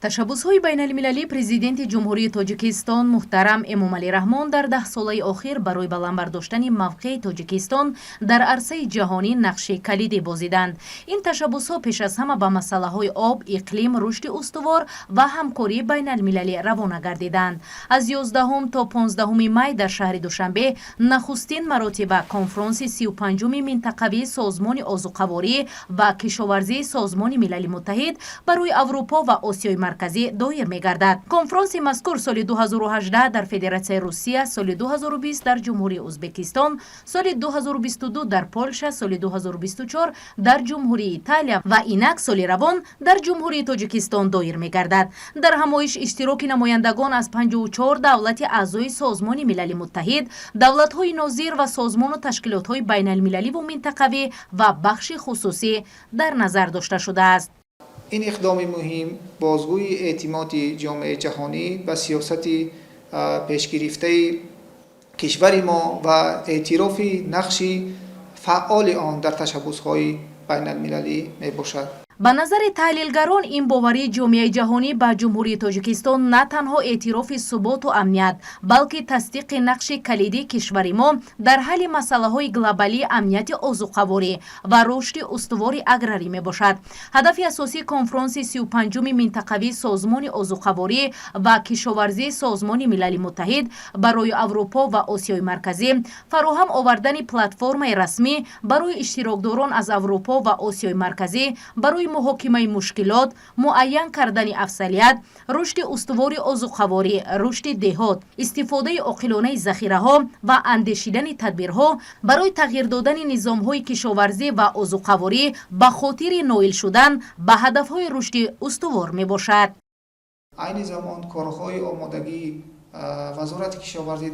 Ташаббусҳои байналмилалии Президенти Ҷумҳурии Тоҷикистон муҳтарам Эмомалӣ Раҳмон дар 10 солаи охир барои баланд бардоштани мавқеи Тоҷикистон дар арсаи ҷаҳонӣ нақши калидӣ бозиданд. Ин ташаббусҳо пеш аз ҳама ба масъалаҳои об, иқлим, рушди устувор ва ҳамкории байналмилалӣ равона гардиданд. Аз 11 то 15 май дар шаҳри Душанбе нахустин маротиба конфронси 35-уми минтақавии Созмони озуқаворӣ ва кишоварзии Созмони Милали Муттаҳид барои Аврупо ва Осиёи Марказӣ доир мегардад. Конфронси мазкур соли 2018 дар Федератсияи Русия, соли 2020 дар Ҷумҳурии Ӯзбекистон, соли 2022 дар Полша, соли 2024 дар Ҷумҳурии Италия ва инак соли равон дар Ҷумҳурии Тоҷикистон доир мегардад. Дар ҳамоиш иштироки намояндагон аз 54 давлати аъзои Созмони Милали Муттаҳид, давлатҳои нозир ва созмону ташкилотҳои байналмилаливу минтақавӣ ва бахши хусусӣ дар назар дошта шудааст. Ин иқдоми муҳим бозгӯи эътимоди ҷомеаи ҷаҳонӣ ба сиёсати пешгирифтаи кишвари мо ва эътирофи нақши фаъоли он дар ташаббусҳои байналмилалӣ мебошад. Ба назари таҳлилгарон, ин боварии ҷомеаи ҷаҳонӣ ба Ҷумҳурии Тоҷикистон на танҳо эътирофи суботу амният, балки тасдиқи нақши калидии кишвари мо дар ҳалли масъалаҳои глобалии амнияти озуқаворӣ ва рушди устувори аграрӣ мебошад. Ҳадафи асосии конфронси 35-уми минтақавии Созмони озуқаворӣ ва кишоварзии Созмони Милали Муттаҳид барои Аврупо ва Осиёи Марказӣ фароҳам овардани платформаи расмӣ барои иштирокдорон аз Аврупо ва Осиёи Марказӣ барои муҳокимаи мушкилот, муайян кардани афзалият, рушди устувори озуқаворӣ, рушди деҳот, истифодаи оқилонаи захираҳо ва андешидани тадбирҳо барои тағйир додани низомҳои кишоварзӣ ва озуқаворӣ ба хотири ноил шудан ба ҳадафҳои рушди устувор мебошад. Айни замон корҳои омодагии Вазорати кишоварзӣ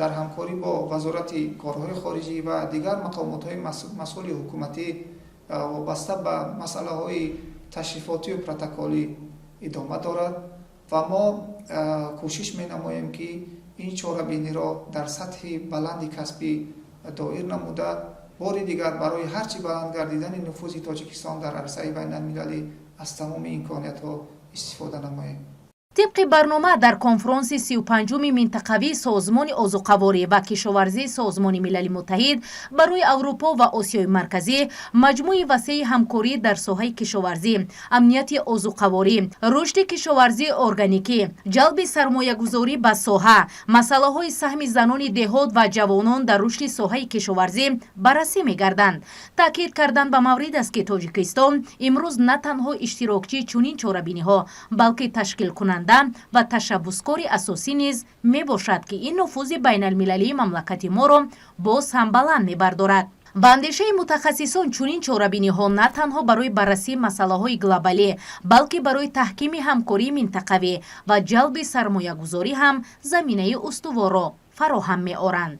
дар ҳамкорӣ бо Вазорати корҳои хориҷӣ ва дигар мақомотҳои масъули ҳукуматӣ вобаста ба масъалаҳои ташрифотию протоколӣ идома дорад ва мо кӯшиш менамоем, ки ин чорабиниро дар сатҳи баланди касбӣ доир намуда, бори дигар барои ҳарчи баланд гардидани нуфузи Тоҷикистон дар арсаи байналмилалӣ аз тамоми имкониятҳо истифода намоем. Тибқи барнома, дар конфронси 35-уми минтақавии Созмони озуқаворӣ ва кишоварзии Созмони Милали Муттаҳид барои Аврупо ва Осиёи Марказӣ маҷмӯи васеи ҳамкорӣ дар соҳаи кишоварзӣ, амнияти озуқаворӣ, рушди кишоварзии органикӣ, ҷалби сармоягузорӣ ба соҳа, масъалаҳои саҳми занони деҳот ва ҷавонон дар рушди соҳаи кишоварзӣ баррасӣ мегарданд. Таъкид кардан ба маврид аст, ки Тоҷикистон имрӯз на танҳо иштирокчии чунин чорабиниҳо, балки ташкилкунанда ва ташаббускори асосӣ низ мебошад, ки ин нуфузи байналмилалии мамлакати моро боз ҳам баланд мебардорад. Ба андешаи мутахассисон, чунин чорабиниҳо на танҳо барои баррасии масъалаҳои глобалӣ, балки барои таҳкими ҳамкории минтақавӣ ва ҷалби сармоягузорӣ ҳам заминаи устуворро фароҳам меоранд.